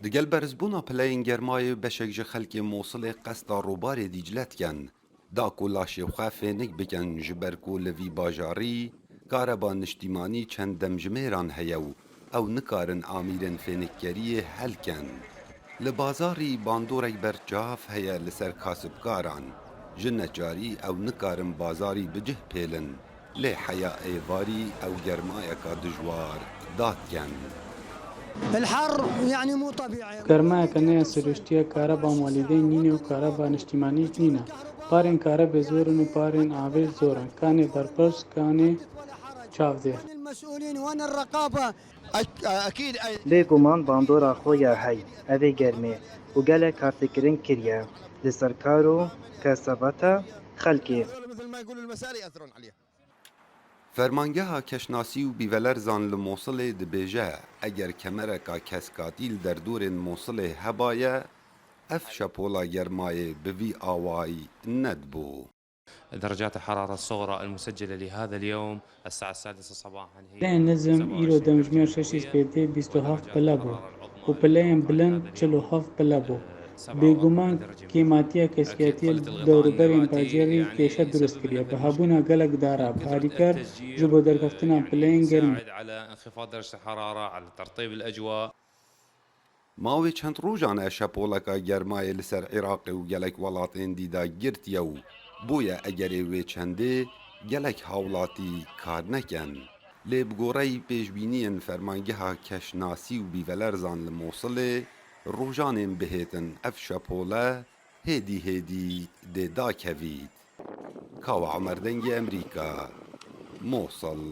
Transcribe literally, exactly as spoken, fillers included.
Digel berzbûna pileyên germayê beşek ji xelkê Mosilê qesta rûbarê Dîcle dikin, da ku laşê xwe fênik bikin, ji ber ku li vî bajarî kareba niştîmanî çend demjimêran heye û ew nikarin amîrên fênikkeriyê hel kin. Li bazarî bandorek berçav heye li ser kasibkaran. Ji neçarî ew nikarin bazarî bi cih pêlin. Lê heya êvarî ew germayeka dijwar dadiken. الحر يعني مو طبيعي. Germayeke ne ya siruştî ye, kareba malîdê nîne û kareba niştîmanî jî nîne. Parên karebê zor in û parên avê zor in. Kanê berpirs, kanê çavdêr. Bêguman bandora xwe ya hey, ev ê germê û gelek kartêkirin kiriye li ser kar û kesebata xelkê. Fermangeha Keşnasî û Bîvelerzan li Mosilê dibêje, eger kemereka keskatî li derdorên Mosilê hebaye, ev şepola germayê bi vî awayî nedibû. درجات الحرارة الصغرى المسجلة لهذا اليوم الساعة السادسة صباحا هي Pileyên nizm îro demjimêr şeşî spêdê bîst û heft pile bû û pileyên bilind çil û heft pile bû. Bêguman kêmatiya keskatiyê li dewrûberên bajêrî kêşe dirust kiriye. Bi hebûna gelek dara biharîker ji bo derkeftina pileyên germî. Mawê çend rojan e şepoleka germayê li ser Iraqê û gelek welatên dî de girtiye û bûye egerê wê çendê gelek hawlatî kar nekin. Lê bi goreyî pêşbîniyên Fermangeha Keşnasî û Bîvelerzan li Mosilê, rojanên bihêtin ev şepole hêdî hêdî dê dakevît. Kawa Omer Dengê Emerîka, Mosil.